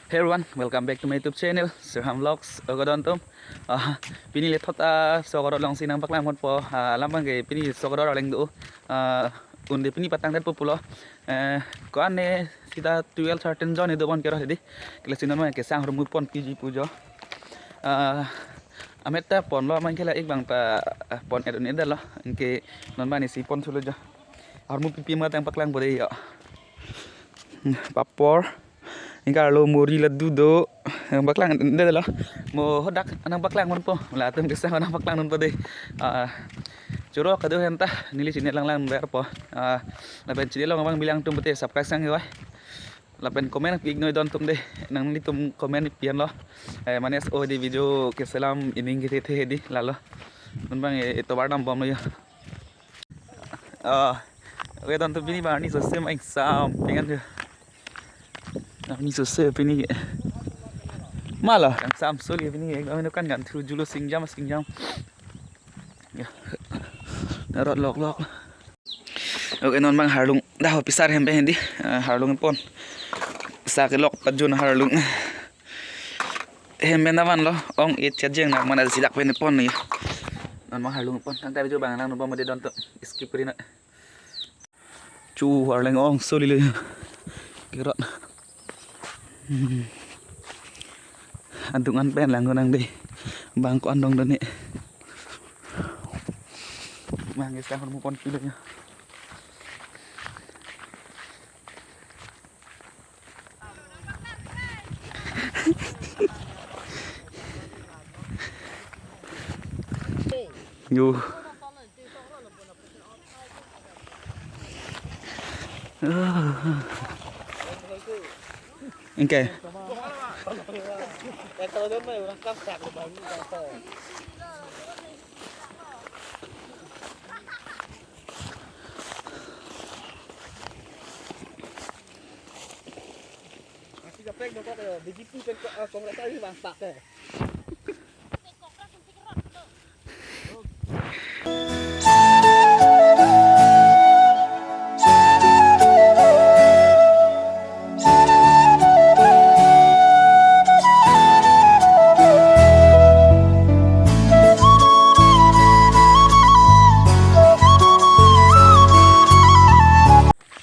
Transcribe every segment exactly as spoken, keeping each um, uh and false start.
Hey everyone, welcome back to my YouTube channel, Sirham Vlogs. Oke don atum, ah, pini lethot, ah, Sogodor alongsi nangpaklang ponpo, ah, alam abang ke pini Sogodor arleng do, ah, un-e pini patangdet po pulo, eh, ko-an ne sita twelve thirteen jon do pon kero hedi, kila si non abang ke sang hormu pon piji pu jo, ah, amet ta ponlo, amat ke la ik abang ta, ah, pon-et un-edetlo, anke non abang ne si pon thulo jo, hormu pipi ma tangpaklang po dei jo. Papor. Ingkar lo muri laddu do. Nangpaklang dei lo. Mo hadak nangpaklang ponpo. Latum kesang nangpaklang ponpo dei. Ah, choro kado henta neli chini langlang ber po. Ah, lapen chini long abang bilang atum pute subscribe sang yo. Lapen comment pi-ik noi don atum dei. Nanglitum comment pi-an lo. Eh, mane so dei video keselam ining kethe the dei lalo. Non abang, eh, itovar dambomlo jo. Ah, oke don atum, pini abang arni sose ma ingsam pingan tu. Arni sose pini ke. Malo, ingsam soli pini ke. Kami kan kan through julo singjam singjam. Ya. Narot lok lok. Oke, non abang harlung dah pisar hem pen hedi. Ah, harlung pon. Sa kelok pajun harlung. Hem pen avan lo, ong-et chajeng nak mana sidak pen pon ni. Non abang harlung pon, tangte video abang nang nonbom dei don atum, skip ri na. Chu arleng ong soli lo. Kerot. Hmm. Adung an pen lang nang dei. Abang ko-an dong done. Abang ke sang hormu pon pilo jo. Yo. Anke. Masih kaprek dong kok, eh, B J P pen ko-, eh, Congress aja bang tak, eh.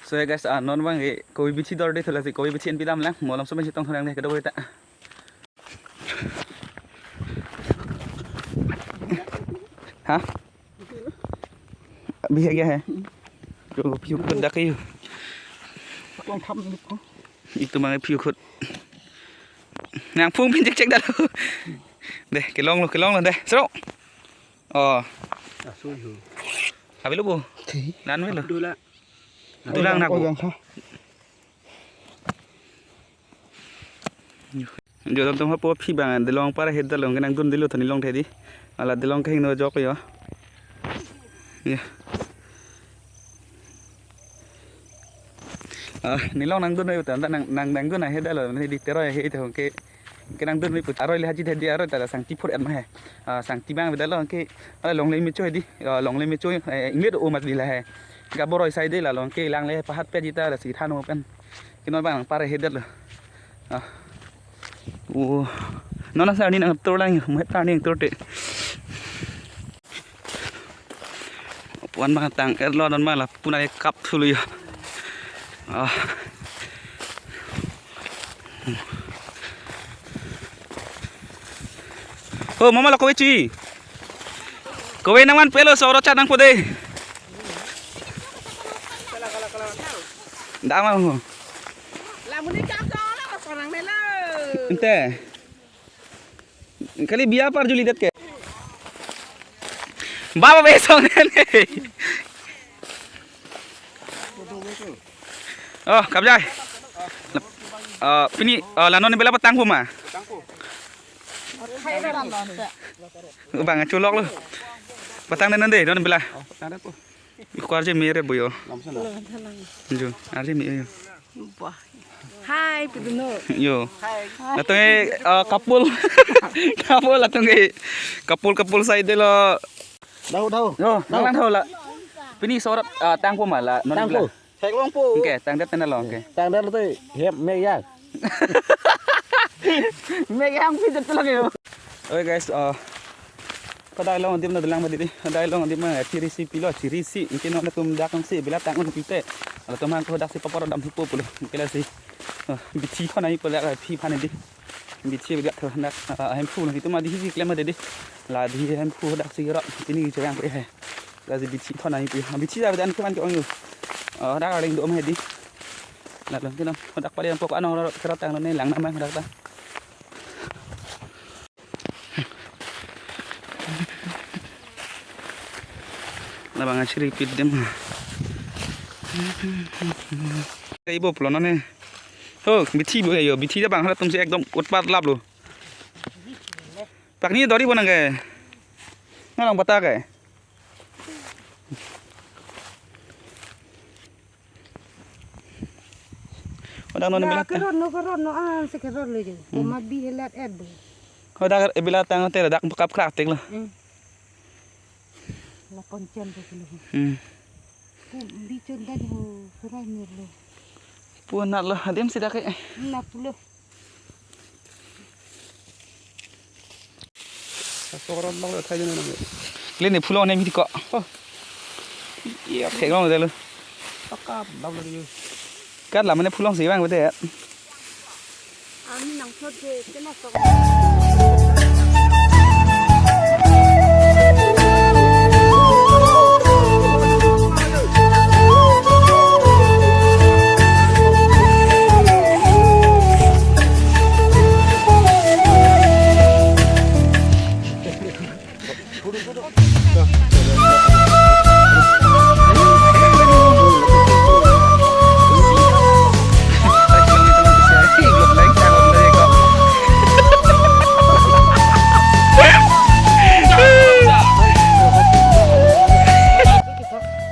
So, hey guys, ah, non abang ke kopi bithi dor dei, thola si kopi bithi en pidam lang, mo alam so pen chetong thonang dei, kedo ta. Ha? Abhi hai kya hai? Jo, phi khut dak ke jo. Kong tham ni ko. Itum abang phi khut. Nangphung pin chek chek dalo. Dei, kelonglo, kelonglo dei. Sero. Oh. Asu jo. Avelo bo. Thi. Nanvelo. Dula. Dulang nang ko. Ojang kha. Jo don atum, hapu aphi abang delong para het dalong kenangdun dilo thani longthe dei. Ala delong kehingno jok jo. Ya. Ah, nelong nangdun noi utan nang, nang, nangdun ahe dalo, ne di teroi ahe ite ke, kenangdun noi put aroi le haji dei aroi ta la sangti phur et ma he. Ah, sangti abang beda lo ke, ah, longle mecho dei, ah, longle mecho, eh, ingle do mas di la he. Ga boroi sai dei la long ke lang le pahat pe jita la si than ho pen. Ke non abang para het lo. Ah. Oh. Non asa arni nangtur lang, mo ta arni nangtur te. Puan abang tang-etlo, non abang lapu nangkap thulo jo. Ah. Oh, mama lo kove chi. Kove nangvan pelo, so ro chat nangpo dei. Dak ma ho. Lamuni chak jo la, orang melo. Ante. Kali biya par juli det ke. Baba besong ne. Oh, kap jai. Oh, pini, oh, la non bela patang po ma. Bang chulok lo. Patang ne non dei, non bela. Ko arje mere boyo. Jo, arje mere yo. Wah. Hai, piduno. Yo. Latum ke, eh, couple. Couple latum ke. Couple, couple side lo. Dau, dau. Yo, nang lang dau la. Pini sorot, eh, tang po ma la, non tang bela. Po. Theklong po. Oke, tangdet pen lo, oke. Tangdet lo te, hem me ya. Mek hangpi jat lang yo. Oi guys, uh, hadak along adim na dolang ba dei. Hadak along adim ma chiri isi pilo, chiri isi. Anke non atum dak angsi bilat tang un pipe. Latum hang ko hadak si papor dam thupo pulo. Anke lasi, uh, bithi thon ai pulo, uh, phi phan dei. Bithi bilat tho hadak, uh, hemphu lo. Itum adi hi klem dei. La di hemphu hadak si rok. Pini chewang pe he. Lasi bithi thon ai pu. Bithi da dan ke man ke ong yo. Uh, hadak aling do ma dei. Latum ke non hadak pali ampok anong rok kerot tang ne lang namang hadak ta. Labang asiri pit dem. Ibo pulo non ne. Ho, bithi bo yo, bithi ta bang halatum si ekdom utpat lap lo. Pakni dori bo nang ke. Nang bata ke. Hadak non na bilat. Kerot no, kerot no, ah, si kerot lo jo. Hmm. Koma bi helat et bo. Hadak bilat tang te dak kap krak tek lo. Hmm. La pon chen to kilo. Hmm. Ko bi chon dan ho, surai mir lo. Pu nat lo, adim si dak ke. Na pulo. Sokorom bang lo thai jana nang. Kali ne phu long ne miti ko. Oh. Iya, thek long de lo. Pakap bang lo yo. Kat la mane phu long si bang bete. Ami nang thot je, kena sok.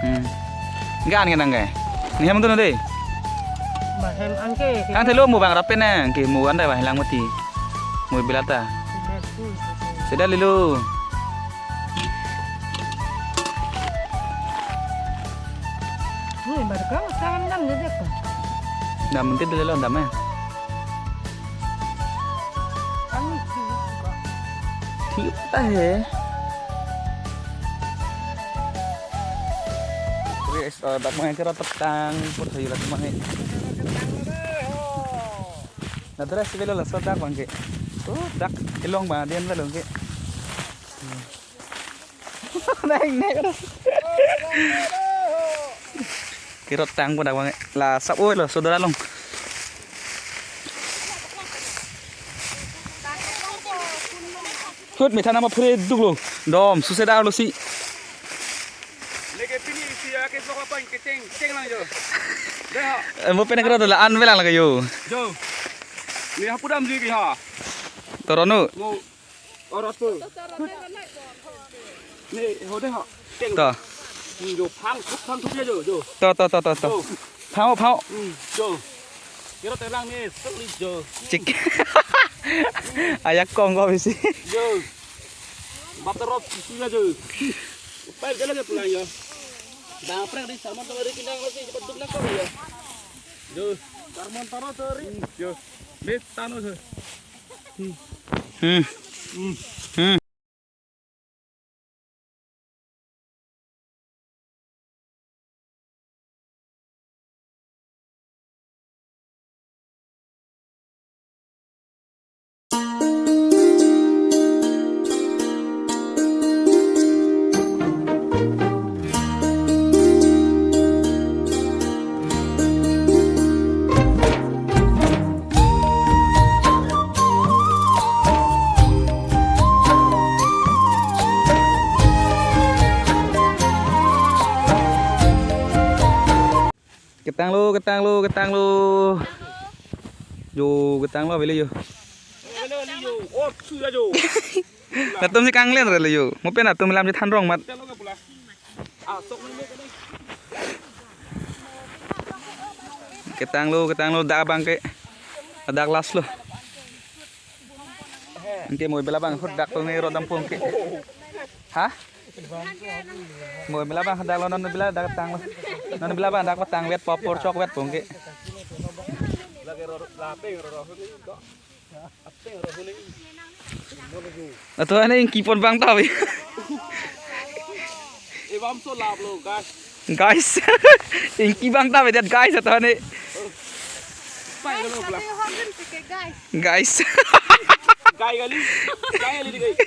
Hmm. Gan ke nang ke. Ni hem tu na dei. Bahem angke. Kan thelo mo bang rapen nang ke mo anda bang hilang mati. Mo bilat ta. Sudah lilo. Ui, barkang tangan dam je dek. Dam mungkin dulu lo dam ya. Kami sih. Thip ta he. Guys, uh, dak mang chera petang put hayu lak mang. Na dress velo laso dak bang ke. Oh, dak ilong bang dian velo ke. Neng neng. Kerot tang pun dak bang ke. La sap oi lo sodara long. Hut methan ama phure duk lo. Dom suse dar lo si. Leke pini isi ya ke sok apa kecheng kecheng lang jo. Deh ha. Eh, mo pene kero la an velang lagi yo. Jo. Ni hapu dam ji ki ha. Toronu. Mo oras po. Ni ho deh ha. Kecheng. To. Ni jo phang thup phang thup ya jo jo. To to to to to. Jo. Phao phao. Hmm, jo. Kiro telang ni sok li jo. Cik. Ayak kong ko bisi. Jo. Baterop suya jo. Pai jalan ya pulang ya. Dah prank di sama sama di kandang masih cepat duduk nak kau ya. Jo. Karmon taro seri. Jo. Met tano se. Hmm. Hmm. Ketanglo, ketanglo, ketanglo. Yo, ketanglo, avelo yo. Latum si kanglen re lo yo. Mo pen atum lam si than rong mat. Ketanglo, ketanglo, dak abang ke. Dak last lo. Anke mo bela bang hut dak tong ni rodam pung ke. Ha? Mo bela bang dak lo non bela dak tang lo. Non bela bang dak tang vet popor chok vet pung ke. Atu ane ingki pon abang ta ave. Ebam so lap lo, guys. Guys. Ingki abang ta ave det, guys, atu ane. Pai lo, guys, pula. Guys. Guys kali. Guys kali di, guys.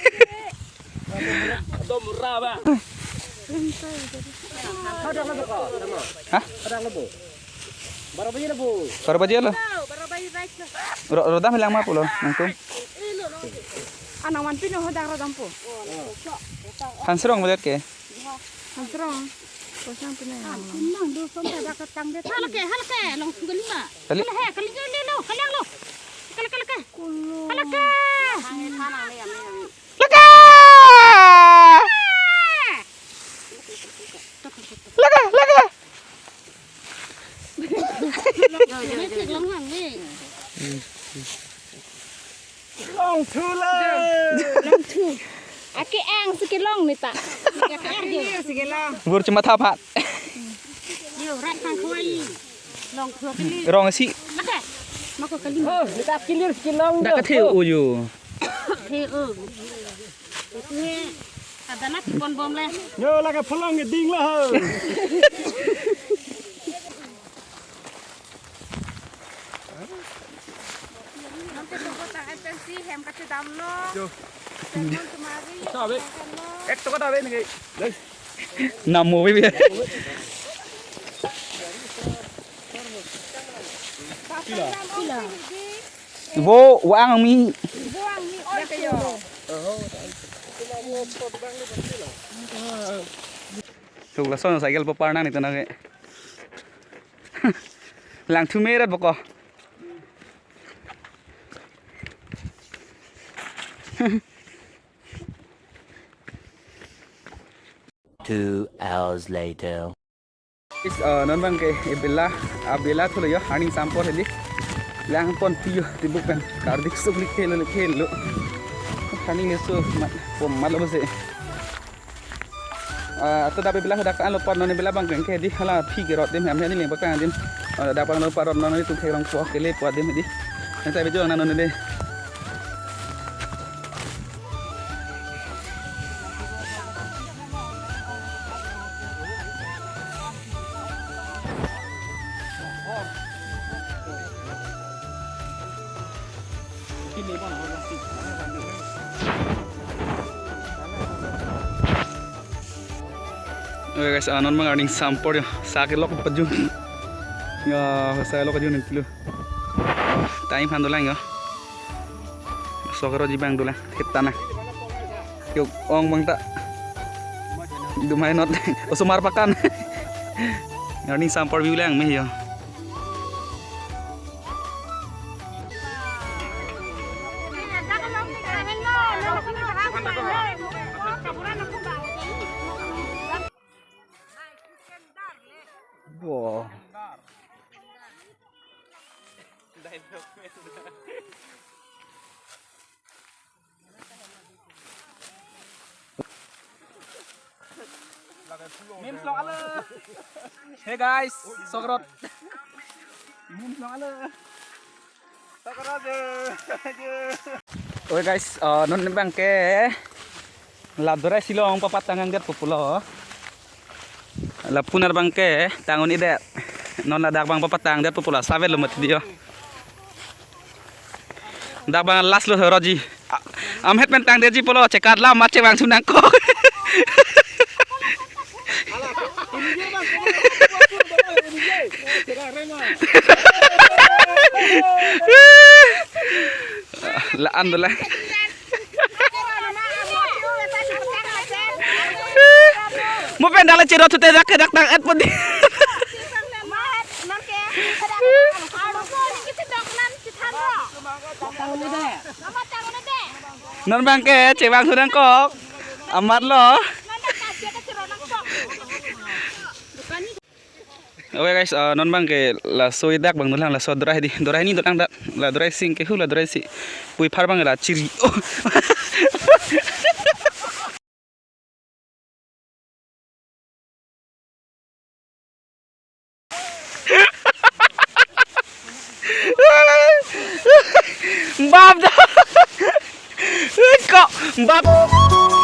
Atom murah, bang. Hah? Baru baji lo. Ro-, rodam hilang ma pulo, nangtum. Anang man pino hadak rodam po. Hansrong bedet ke? Hansrong. Kosong pino ya. Kunang do son ta dak tang de. Halake, halake, long sugali ma. Kali. Halake, kali lo, kali lo. Kali, kali, kali. Kulo. Halake. Laka! Laka, laka. Longthu le. Longthu. Ake ang si kelong neta. Ake ang si kelong. Bur cuma thapat. Yo, rat kang kawai. Longthu kali. Rong si. Maka. Mako kali. Oh, neta kilir si kelong. Dak do. Kathe uju. He, oh. Itu he, ada nak pon bom le. Yo, lake pholong ke ding lo ho. Nonke toko ta F L C hem kachedam lo. Yo. Lemon tumari. Sabe. Ek toko ta be nge. Namo be be. Pila. Pila. Bo, wang mi. Bo ang mi oi kayo. Tuk lason cycle papar nang nito nake. Langthu meret boko. Two hours later. Guys, eh, non abang ke ebela, abela thulo yo, arni sampor hedi. Lang pon piyo tibuk pen. Kardik suk like lo, like lo. Arni leso mat, pom mat lo bose. Ah, atu dak ebela dak an lo pon non ebela abang ke hedi hala phi ke rot adim hem hedi leng abang adim. Ah, dak abang lo parot non hedi tuk thekrong po kele po adim hedi. Nang ta video nang non hedi. Oke guys, ah, non abang arni sampor yo, sa kelok pajun. Ya, sa kelok pajun itu lo. Time han dolang yo. Sok roji abang dolang, thip tana. Yo, ong abang ta. Dumai not. Osomar pakan. Arni sampor view lang me yo. Bo. Memes long alo. Hey guys, sok rot. Memes long alo. Sok rot je. Oke guys, eh, non abang ke la dorai silong papatang angdet pupulo. Lapu ner abang ke tang un-edet. Non ladak abang papatang det pupulo, savel lo mati di yo. Dak abang last lo roji. A-, amhet pen tang detji pulo, chekat lam mat chevangthu nangkok. La-an dolang. Mo pen dak le cherot thu te dak ke dak tang et pon di. Non abang ke chevangthu nangkok. Amat lo. Oke guys, eh, non abang ke laso edak abang dolang, laso dorai di, dorai ni dolang dak, la dorai sing ke hu la dorai si. Pui phar abang la chiri. Oh. Bap da. Ko, bap.